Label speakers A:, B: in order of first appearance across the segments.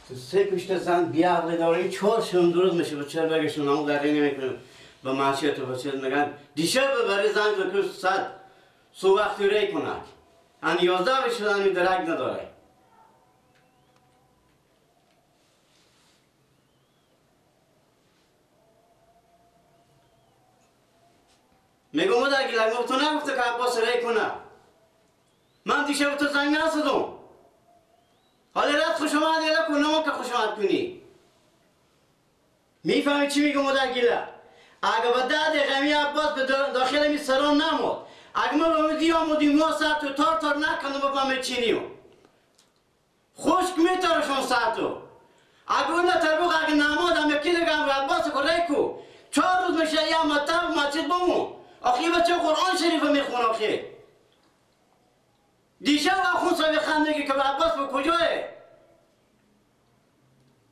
A: تو سه پشت زن بیعقل داره این 4 شون درست میشه به چرا بگشون همون قره نمیکنه به معصیت و بچه میگن دیشب برای زن بکش صد سو وقتی ری کند ان 11 بشدن می درک نداره. میگم مادر گیلک تو نگفته که عباس ری کنه. من دیشب تو زنگ نزدم. حالا رد خوش آمد یلا کنم که خوش آمد کنی. میفهمی چی میگم مادر گیله؟ اگه به 10 دقیقه می عباس به داخل می سران نمود. اگه ما به دی آمدیم ما سر تو تار تار نکنم بفهمه چینیو. خشک میتارشون سر تو. اگه اون تربوق اگه نماد هم یکی دیگه هم عباس کو ری کو. 4 روز میشه یا مطب مسجد بمون. آخه بچه قرآن شریف میخونه آخه. دیشب آخوند صاحب خندگی که عباس به کجاه؟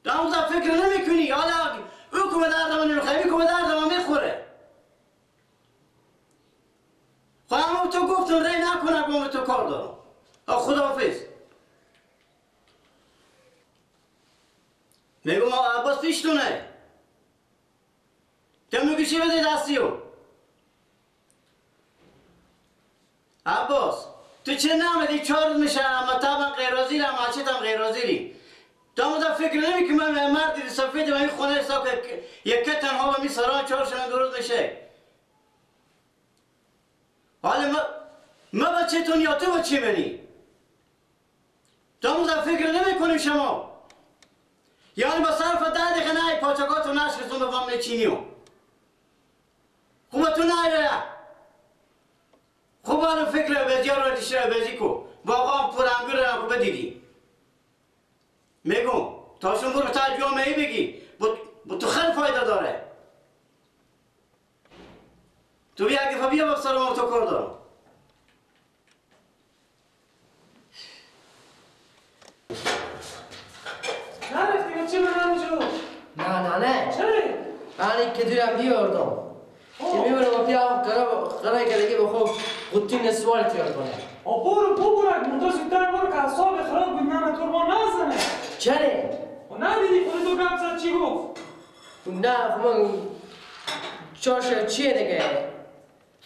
A: تو فکر نمی کنی. حالا او که به درد من نمیخوره، او که به درد من میخوره. خواهم تو گفتم ری نکنه با تو کار دارم. خداحافظ. میگم عباس پیشتونه. تو میگی چی بده دستیو؟ عباس تو چه نامدی 4 روز میشه مطبم غیرازیرم مسجدم غیرازیری. تو هم فکر نمی که من مردی سفید من خونه حساب که یک تنها به می سران 4 شنه درست میشه. حالا ما بچه تون یا تو بچه منی؟ تو هم فکر نمی کنیم شما. یعنی با صرف 10 دقیقه نه پاچکاتو نشکستون به فهم چینیو. خوب تو نه خوب حالا فکر بزی رو دیشه بزی کو. واقعا پر انگور رو خوب دیدی. میگم تاشون برو تا جامعه بگی با تو خیلی فایده داره. تو بیا اگه بیا با سلام تو کار دارم.
B: نرفتی بچه من همینجا؟
C: نه نه نه.
B: چرا؟
C: من این کدورم بیاردم که میبرم و بیا قرار که دیگه بخوب قطی نسوار تیار کنه.
B: برو ببرک منتها زودتر برو که اعصاب خراب بود. نه تو ما نزنه.
C: چرا؟
B: و ندیدی خود تو گپ زد چی گفت؟
C: نه خب من چاشر چیه دیگه؟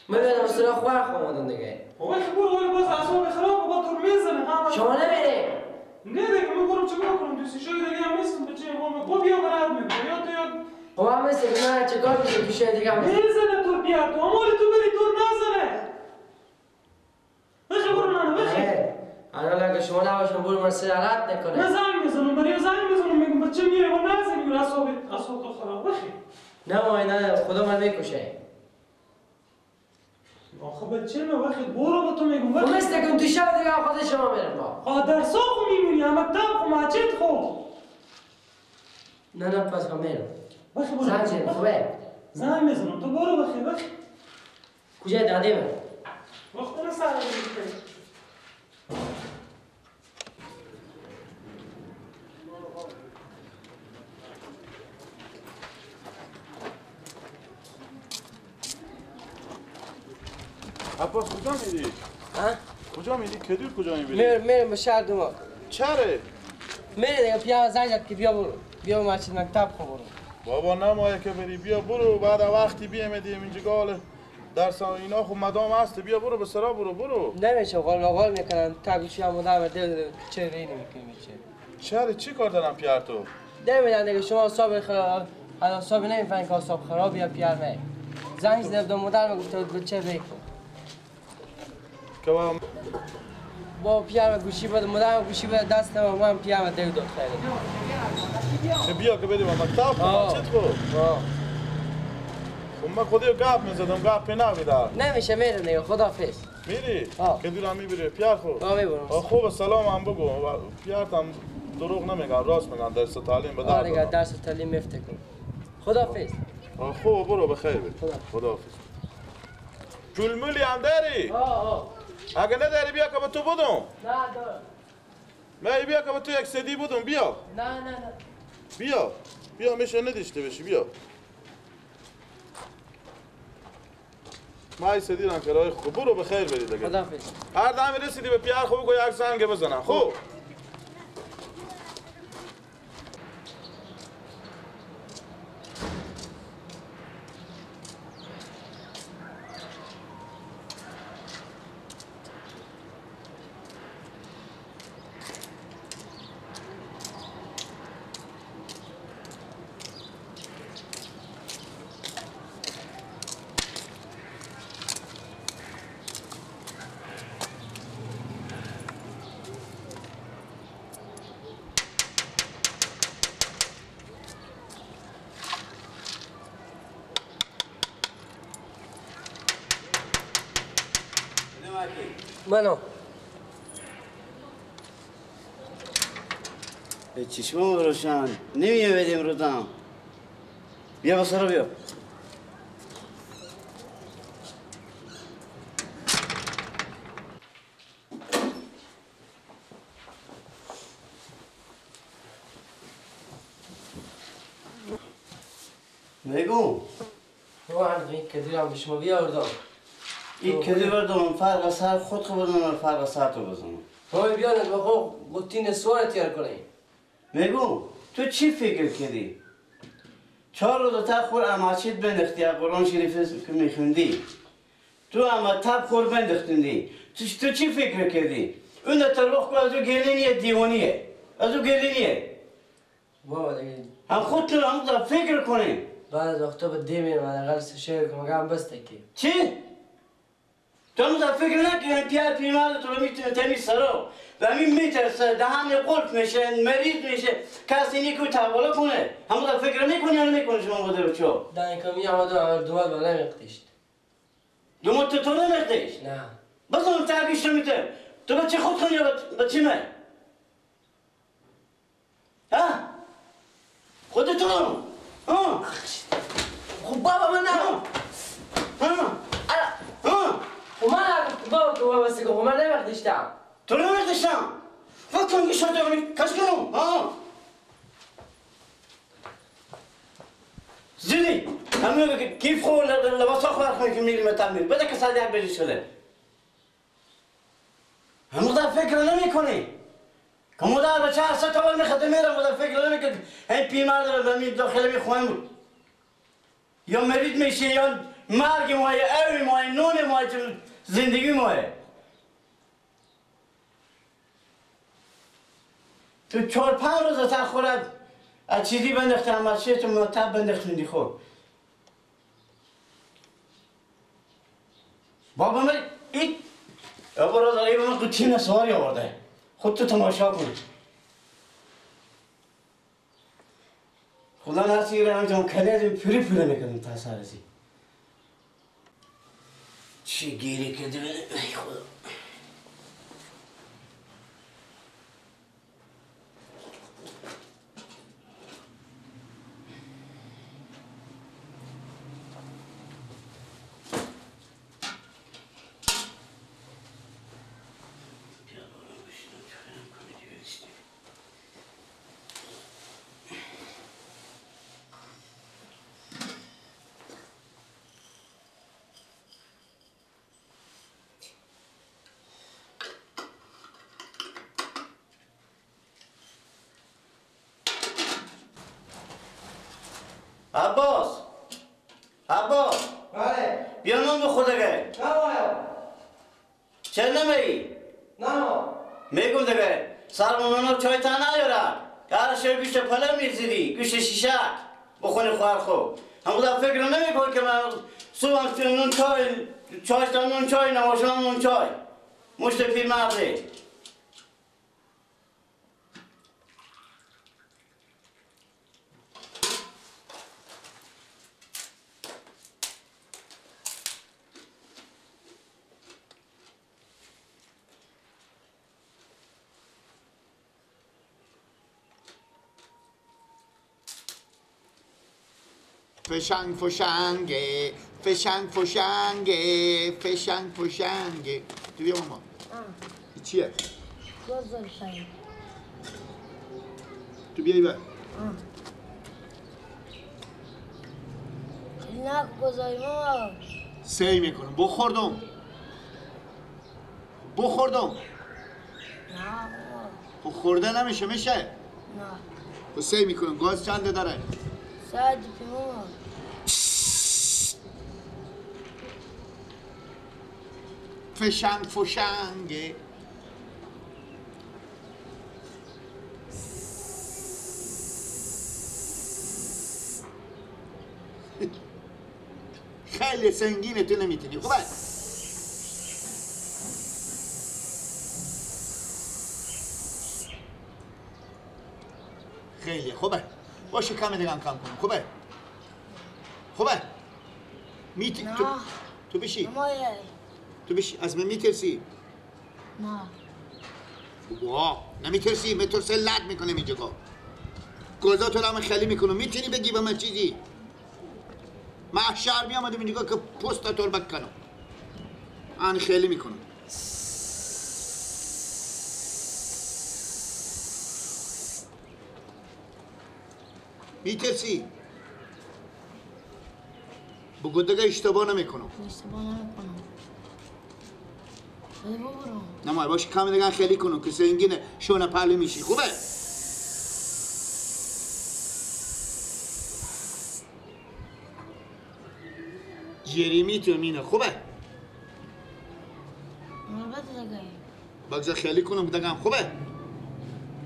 C: من میدونم سراغ خواهر خوامدم دیگه.
B: آقای برو ولی باز اعصاب خراب با تو میزنه.
C: شما نمیری؟
B: نه دیگه من برم چیکار کنم؟ دوستی شوی دیگه هم نیستم بچه ما بیا برات میگم یا تو یا
C: خب هم مثل من چه کار میشه تو شهر دیگه هم
B: میزنه تو بیا تو امال تو بری تو نزنه. بخی برو منو بخی.
C: الان اگه شما نباشم برو من سر رد نکنه.
B: من زنگ میزنم برای زنگ میزنم میگم بچه میره و نزنی اعصاب تو خراب بخی.
C: نه وای نه خدا من میکشه.
B: آخه بچه من بخی برو با تو میگم بخی.
C: مثل کن تو شهر دیگه خود شما میرم با.
B: آ درسا خو میمونی مکتب خو مسجد خو.
C: نه نه پس من میرم.
B: بخی برو.
C: زنگ زنم خوبه.
B: زنگ میزنم تو برو بخی بخی.
C: کجای داده من؟
B: وقت نه سر می‌کنی.
D: عباس کجا میری؟
C: ها؟
D: کجا میری؟ کدور کجا میبری؟
C: میرم به شهر دوما.
D: چرا؟
C: میره دیگه بیا زنگ زد که بیا برو. بیا مسجد مکتب خو برو.
D: بابا نمایه که بری بیا برو بعد وقتی بیامدیم اینجا گال درس اینا خب مدام هست بیا برو به سرا برو برو.
C: نمیشه قال قال میکنن تا گوشی هم مدام دل چه ری نمیکنی چه.
D: چرا چی کار دارم پیار تو؟
C: نمیدونم دیگه شما حساب خراب حساب نمیفهمین که حساب خراب یا پیار می. زنگ زدم مادر گفت بچه ری کن.
D: که
C: با پیار گوشی بده مادر گوشی بده دست من پیار دل داد خیلی.
D: چه بیا که بریم مکتب خب چت کو. خب من خودی گپ میزدم گپ نمیدم.
C: نمیشه میرم دیگه خداحافظ.
D: میری؟ که دورم میبری پیار خو.
C: آ میبرم.
D: خوب سلام هم بگو پیارت هم دروغ نمیگن راست میگن درس تعلیم به درد.
C: دیگه درس تعلیم مفت کن. خداحافظ.
D: خوب برو بخیر بری. خداحافظ. پول مولی هم داری؟
C: آه.
D: اگه نداری بیا که به تو بدم.
C: نه دارم.
D: نه بیا که به تو یک سدی بدم بیا.
C: نه نه نه.
D: بیا بیا میشه نداشته باشی بیا. ما سدی ران کرای خوب برو به خیر بری دیگه.
C: خداحافظ.
D: هر دم رسیدی به پیار خوب بگو یک زنگ بزنم خوب.
C: منو
A: به چشمم روشن نمیه بدیم روزم. بیا بسرا بیا. میگم
C: بابا این کدی هم به شما بیاوردم.
A: این کدی بردم فرق سر خود خو بزنم فرق سر تو بزنم.
C: بابا بیان بخو قطین سوار تیار کنی.
A: میگم تو چی فکر کردی؟ 4 روز تا خور اماچیت بندختی قرآن شریف که میخوندی. تو اما تب خور بندختندی. تو چی فکر کردی؟ اون تربخ کو از او گلینیه دیوانیه. از او گلینیه.
C: بابا دیگه
A: هم خود تو هم فکر کنی.
C: بعد از وقتا به دی میرم حداقل سه شعر که مگه هم بسته که
A: چی؟ تو هم فکر نکنی پیار پیمرد تو رو میتونه تمیز سرا و همین میترسه دهن قلف میشه مریض میشه کسی نیکو تحوله کنه همون فکر میکنی یا نمیکنی شما بوده رو چو؟
C: دهن کمی هم دو دومت بالا نمیقتیشت
A: دومت تو نمیقتیشت؟
C: نه
A: بزنم ترگیش نمیته تو بچه خود کنی یا بچه من؟ ها؟ خودتون ها؟
C: خب بابا من نه
A: ها
C: خب من بابا که بابا سیگو خب من نمیقتیشتم
A: تو نمیقتیشتم فکر کن که شده کنی کش کنم ها زیدی همین که کیف خور لباس ها خور کنی که میریم تمرین بده که ساعت 1 بجه شده همون در فکر نمی کنی که مادر بچه هر سه تا میخواد میرم مادر فکر نمی کنی این پیمرد رو به می داخل میخوایم یا مریض میشه یا مرگ مایه اوی مایه نون مایه زندگی مایه تو 4-5 روز تا خورد از چیزی بندختم از چیزی تو مرتب بندختندی خور بابا من این برادر این من قطعی نسواری آورده خود تو تماشا کن خدا نصیره همچون کلیدیم پری پری میکردم تا سرسی چی گیری کردی بده ای خدا عباس عباس
C: بله
A: بیا نون بخور دیگه
C: نه باید
A: چرا نمیری؟
C: نه
A: میگم دیگه سرمونو چای تا نیاره هر شب گوشت پلو میزدی گوشت شیشک بخونی خواهر خو همون در فکر نمیکنی که من صبح نون چای چای تا نون چای نواشان نون چای مشت پیرمرده
E: فشنگ فشنگه فشنگ فشنگه فشنگ فشنگه تو بیا ماما چیه؟ تو بیا ایبر
F: خیلی نگذاری ماما
E: سی میکنم بخوردم بخوردم
F: نه
E: خب خورده نمیشه میشه؟
F: نه
E: خب سی میکنم گاز چنده داره؟
F: ساعت ماما
E: فشنگ فشنگه خیلی سنگینه تو نمیتونی خوبه خیلی خوبه باشه کم دیگه هم کم کنم خوبه خوبه میتی تو بشی تو بشی از من میترسی
F: نه.
E: بابا نمیترسی؟ میترسه لد میکنه اینجا. گازا تو رو خیلی میکنم. میتونی بگی به من چیزی؟ من شهر میامدم اینجا که پست تو رو بکنم. من خیلی میکنم. میترسی؟ بگو دیگه اشتباه نمیکنم.
F: اشتباه نمیکنم. بده ببرم.
E: نه مای باش کم دیگه خیلی کنم که سنگینه شونه پهلو میشی. خوبه؟ جریمی تو مینه. خوبه؟
F: بده دیگه.
E: بگذار خیلی کنم دیگه هم خوبه؟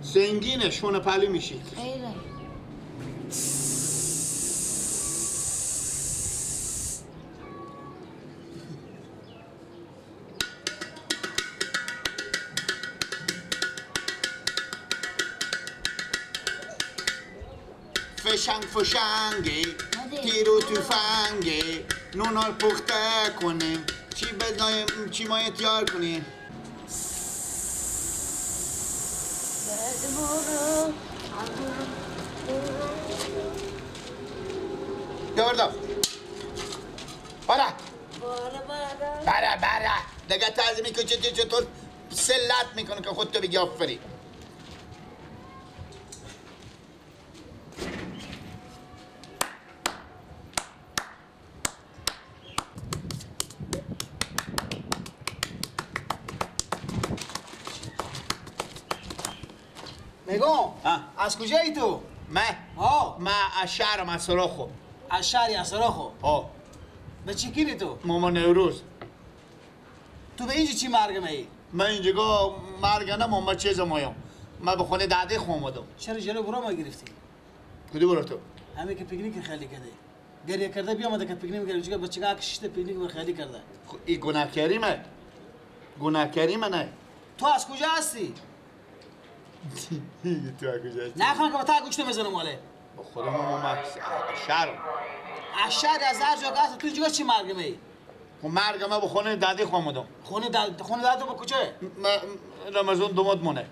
E: سنگینه شونه پهلو میشی.
F: خیلی.
E: فشنگ فشنگه تیر و تفنگه نونار پخته کنیم چی بدنایم چی مایه تیار کنیم. بیا بردا برا برا برا دیگه تعظیمی که چطور سلت میکنه که خودتو بگی آفرین.
G: میگم از کجایی تو؟
E: من؟ من از شهرم، از سراخو.
G: از شهری از سراخو؟
E: ها.
G: به چی کیری تو؟
E: ماما نوروز.
G: تو به اینجا چی مرگ مایی؟
E: من اینجا مرگ نه، ماما چیز مایم. من به خونه داده خو اومدم.
G: چرا جلو برو ما گرفتی؟
E: کدو برو تو؟
G: همه که پیکنیک خیلی کرده. گریه کرده بیامده که پیکنیک میگیره چون بچگاه کشته پیکنیک بر خیلی کرده.
E: این گناهکاری من. گناهکاری من نه.
G: تو از کجا هستی؟
E: تو از کجا هستی؟
G: نه خانم که تا گوشت میزنم ماله.
E: با خودم ما شهر.
G: از شهر از هر جا که هست تو اینجا چی مرگ می؟
E: خب مرگ ما به خونه دادی خو اومدم.
G: خونه داد خونه داد به کجا؟
E: رمضان دومات مونه.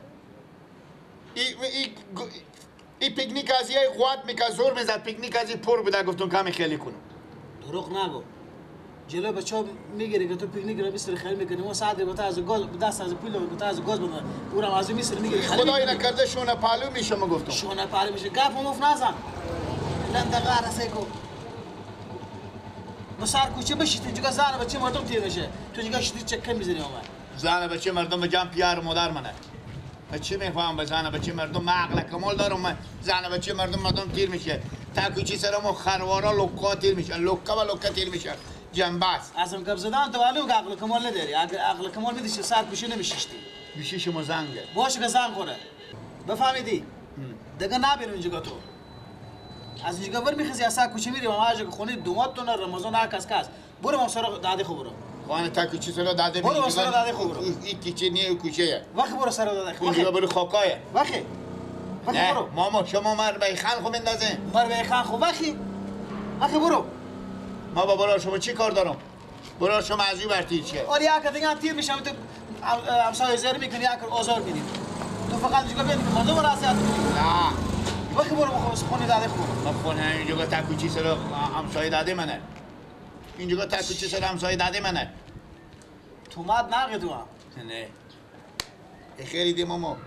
E: ای پیکنیک از یه قوت میکرد زور میزد پیکنیک از پر بوده گفتم کمی خیلی کنم.
G: دروغ نگو. جلو بچه میگیره که تو پیکنیک رو بسر خیلی میکنی ما ساعت بتا از گاز دست از پول بتا از گاز بده او رو از میسر میگیره.
E: خدای نکرده شونه پالو میشه ما گفتم.
G: شونه پالو میشه گپ مف نزن. لنده غره سیکو. بسار کوچه بشید اینجا زن بچه مردم تیر میشه تو اینجا شدی چکه میزنی اومد.
E: زن بچه مردم به جمع پیار مادر منه. من چی میفهمم به زن بچه مردم؟ من عقل کمال دارم. من زن بچه مردم تیر میشه تا کوچی سرمو خروارا لوکا تیر میشه لوکا و لوکا تیر میشه جنبه است.
G: ازم گپ زدن تو معلومه که عقل کمال نداری. اگر عقل کمال میدیش سر کوچه نمیشیشتی.
E: میشه شما زنگه
G: باشه که زنگ خوره بفهمیدی دیگه نبینم اینجا تو از اینجا ور میخزی از سر کوچه میری ما که خونه دومات رمضان هر کس کس برو ما سر داده خو برو
E: خانه تا کوچه سر داده
G: برو سر داده خو برو
E: این کوچه نیه کوچه
G: وقت برو سر داده خو
E: اینجا برو خاکایه
G: وقت وقت برو
E: ماما شما مر به خان خو بندازین
G: مر به خان خو وقتی وقت برو
E: ما با برا شما چی کار دارم؟ برا شما از این بر تیر چه؟
G: آره یک دیگه تیر میشم تو همسایه زیر میکنی یک آزار میدی تو فقط اینجا بیاد که مردم رو اذیت کنی.
E: نه
G: وقت برو خونه داده خو
E: ما خونه اینجا تا کوچی سر همسایه داده منه. اینجا تا کوچی سر همسایه داده منه.
G: تومات نرگه تو هم.
E: نه خیلی دی ماما.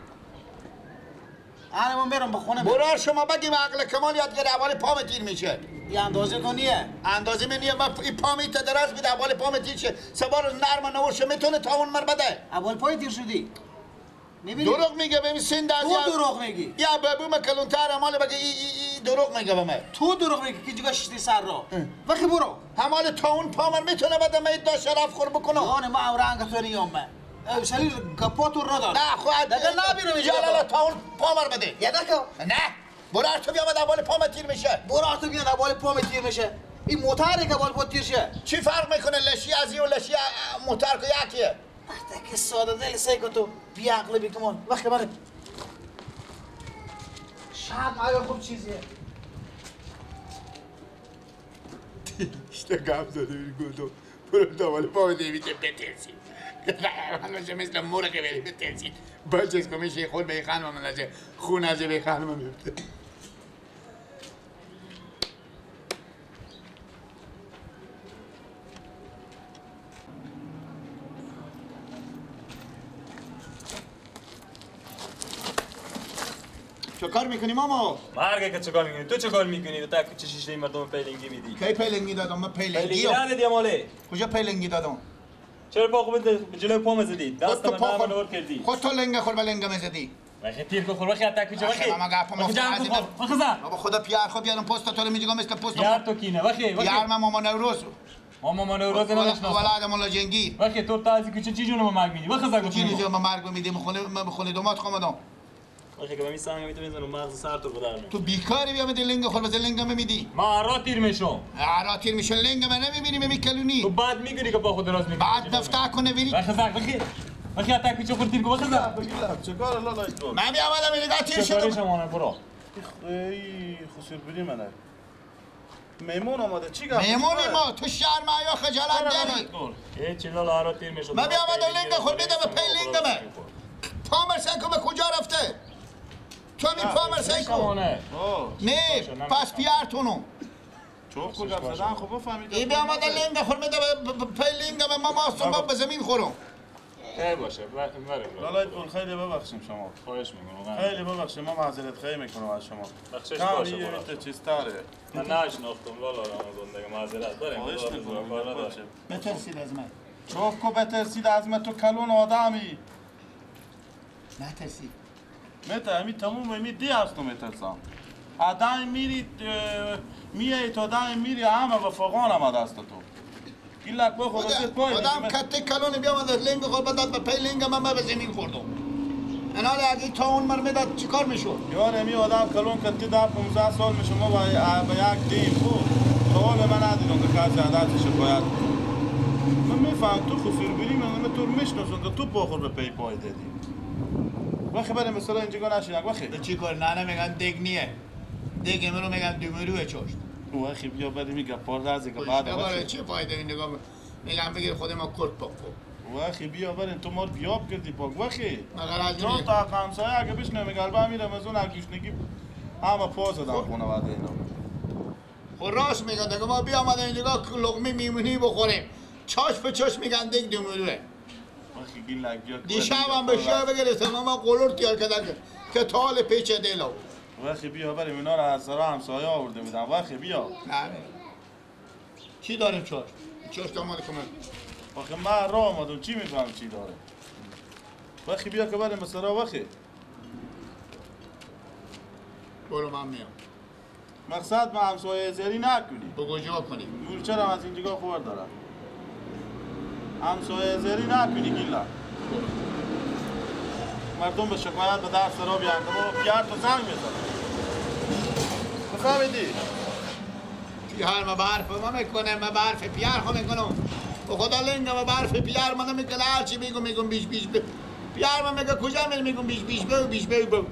G: آره من میرم به خونه.
E: برو شما بگیم عقل کمال یاد گیره اول پام تیر میشه.
G: یه اندازه تو نیه.
E: اندازه من نیه. من این پام تا دراز میده اول پام تیر شه. سوار نرم نورشه میتونه تا اون مر بده.
G: اول پای تیر شدی. میبینی؟
E: دروغ میگه ببین سند از
G: تو دروغ میگی.
E: یا بابو من کلونتر مال بگه ای دروغ میگه به من.
G: تو دروغ میگی که جگا شدی سر رو. وقتی برو.
E: همال تا اون پام میتونه بده من دا شرف خور بکنم.
G: یعنی من رنگ تو نیام من. سری گپاتو رو ندار.
E: نه خود
G: دیگه نبینم اینجا.
E: لا تا اون پامر بده.
G: یه دکو.
E: نه برو تو بیا بعد اول پام تیر میشه.
G: برو تو بیا اول پام تیر میشه. این موتره که اول پا تیر شه.
E: چی فرق میکنه لشی از این و لشی موتر که یکیه.
G: وقتی که ساده دل سیکو تو بی عقل بی کمال. وقتی بره شب آیا خوب چیزیه.
E: اشته گپ زده گفتم برو تا اول پام تیر میشه بترسی. من مثل مرغ بری بترسید باچز کمیشه خود به خانم من نشه خون از به خانم میفته. چه کار میکنی ماما؟
B: مرگه که چه کار میکنی؟ تو چه کار میکنی؟ تو تا چه شیشه مردم پیلنگی میدی؟
E: کی پیلنگی دادم؟ من پیلنگی
B: ندادی ماله.
E: کجا پیلنگی دادم؟
B: چرا پا خود به جلوی پا زدی؟ دست من نور کردی.
E: خود تو لنگ خور به لنگ زدی.
B: وقتی تیر کو خور وقتی تا کجا وقتی؟
E: ما گپ ما بابا خدا پیار خو بیارم پست تو رو میگم مثل پست.
B: پیار تو کینه وقتی
E: پیار من ماما نوروز.
B: ماما نوروز نمیشناسم.
E: ولاد مولا جنگی.
B: وقتی تو تا از کوچه چی جونم مرگ میدی؟ وقتی زگو
E: چی جونم مرگ میدی؟ خونه دومات خوامدم.
B: وقتی که می سنگ میتونی مغز سر تو بدرم.
E: تو بیکاری بیا به لنگ خور به لنگ میدی.
B: ما عرا تیر میشم.
E: عرا تیر میشه لنگ من نمیبینی میکلونی.
B: تو بعد میگیری که با خود راز میکنی.
E: بعد مفتاح کنه ویری.
B: وقتی وقتی تا کوچه خور تیر کو وقتی
D: چه کار لالا تو.
E: من بیا اومدم اینجا تیر شدم.
B: شما برو.
D: ای خسیر بودی منه. میمون اومده چی گفت؟
E: میمون ما تو شرم یا خجالت داری.
B: ای چی لالا عرا تیر میشم.
E: من بیا اومدم لنگ خور میدم به پی لنگ من. پامر سنکو به کجا رفته؟ تو می پامر سنکو. نه پس پیارتونو.
D: چوب کجا زدن خب بفهمید.
E: ای بیا اومده لنگ خور میده به پی لنگ من ما ماستم به زمین خورم.
B: خیر باشه بریم.
D: لالای پول خیلی ببخشیم شما.
B: خواهش میکنم.
D: خیلی ببخشیم ما معذرت خواهی میکنم از شما.
B: بخشش باشه.
D: یه چیز تاره.
B: من نشناختم لالا رمضان دیگه معذرت داریم.
D: خواهش میکنم.
E: بترسید از من.
D: چوب کو بترسید از من تو کلون آدمی.
E: نترسید.
D: مت همی تموم همی دی از تو میترسم. آدم میری میای تا آدم میری همه و فغان هم دست تو. گیلک با خود پای
E: آدم کته کلون بیامد لنگ خود بداد به پی لنگ من به زمین خوردم. انال اگه تا اون مر میداد چیکار میشد؟
D: یار همی آدم کلون کته 10 15 سال میشه ما با یک دیم خود تا حال من ندیدم که کسی عادت شکایت کنه. من میفهم تو خسور بودی من تو رو میشناسم که تو پا خور به پی پای دادی. وقتی بریم مثلا اینجا نشینک وقتی
E: چی کار؟ نه نه میگن دگ نیه. دگ امرو میگن دومروه چاشت.
D: وقتی بیا بریم میگه پار از که بعد
E: برای چه فایده این نگاه میگم بگیر خود ما کرد پاک کن.
D: وقتی بیا بریم تو ما بیاب کردی پاک وقتی
E: مگر
D: تا همسایه اگه بشنه میگه البته میرم از اون گوشنگی همه پا زدم خونه بعد اینا.
E: خب راست میگن دیگه ما بیا اومدیم اینجا لقمه میمونی بخوریم. چاش به چاش میگن دگ دومروه. دیشب هم به شای بگرفتم ما قلور تیار کردن که تال پیچ دلو.
D: وقتی بیا بریم اینا رو از سرا همسایه آورده بودم. وقتی بیا.
E: نه چی داریم چاش؟ چاش دامال کنم.
D: وقتی من راه آمدم چی میفهم چی داره؟ وقتی بیا که بریم به سرا وقتی.
E: برو من میام.
D: مقصد ما همسایه زری نکنی.
E: به کجا کنی؟
D: مورچه از اینجا خور دارم. همسایه زری نکنی گیلا. مردم به شکایت به در سرا بیان بابا پیار تو زنگ میزنه. بفهمیدی؟
E: پیار ما برف ما میکنه ما برف پیار خو میکنم. و خدا لنگ ما برف پیار ما نمیکنه هرچی میگم میگم بیش بیش پیار ما میگه کجا میری میگم بیش بیش بو بیش بو بو.